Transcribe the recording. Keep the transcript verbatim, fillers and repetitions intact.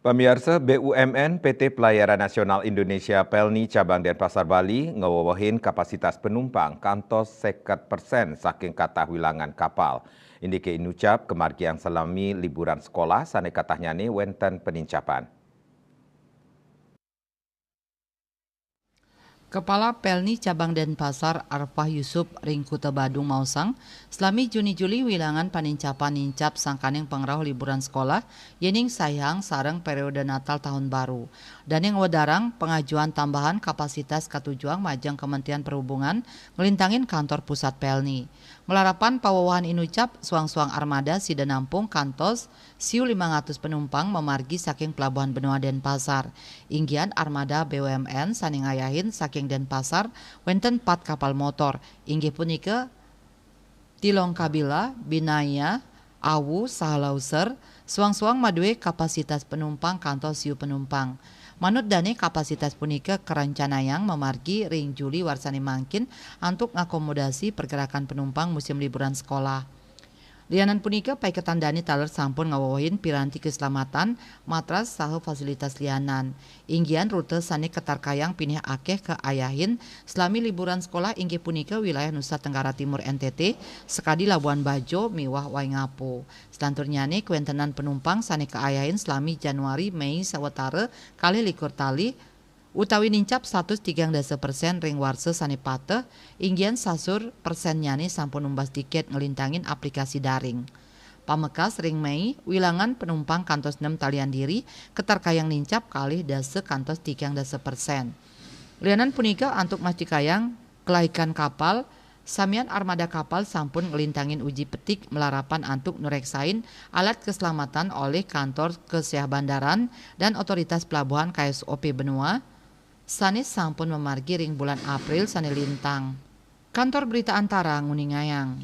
Pamiarsa, B U M N P T Pelayaran Nasional Indonesia Pelni Cabang Denpasar, Bali, ngewewehin kapasitas penumpang kantos seket persen saking katah wilangan kapal. Indike inucap kemargiang salami liburan sekolah sane katahnyane wenten penincapan. Kepala Pelni Cabang Denpasar, Arfah Yusuf, ring Kuta Badung maosang, salami Juni-Juli wilangan panincapan nincap sangkaning pangrauh liburan sekolah, yening saihang sareng periode Natal Tahun Baru. Dane ngwedarang pangajuan tambahan kapasitas katujuang majeng Kementerian Perhubungan nglintangin kantor pusat Pelni. Malarapan pawewehan inucap, suang-suang armada sida nampung kantos siu limang atus penumpang mamargi saking Pelabuhan Benoa Denpasar. Inggihan armada B U M N sane ngayahin saking Denpasar wenten pat kapal motor, inggih punika Tilongkabila, Binaya, Awu, saha Lauser, suang-suang madue kapasitas penumpang kantos siu penumpang. Manut dane, kapasitas punika karencanayang mamargi ring Juli warsane mangkin antuk ngakomodasi pergerakan penumpang musim liburan sekolah. Lianan punika, paiketan dane taler sampun ngawewehin piranti keselamatan, matras, saha fasilitas lianan. Inggihan rute sane katarkayang pinih akeh kaayahin salami liburan sekolah, inggih punika wilayah Nusa Tenggara Timur, N T T, sakadi Labuan Bajo miwah Waingapu. Salanturnyane, kawentenan penumpang sane kaayahin salami Januari Mei sawatara kalih likur tali, utawi nincap satus tigang dasa persen ring warsa sane pateh, inggihan sasur persennyane sampun numbas tiket nglintangin aplikasi daring. Pamekas, ring Mei, wilangan penumpang kantos nem talian diri, katarkayang nincap kalih dasa kantos tigang dasa persen. Lianan punika, antuk mastikayang kelaikan kapal, samian armada kapal sampun nglintangin uji petik malarapan antuk nureksain alat keselamatan olih Kantor Keseh Bandaran dan Otoritas Pelabuhan, K S O P Benoa, sane sampun mamargi ring bulan April sane lintang. Kantor Berita Antara nguningayang.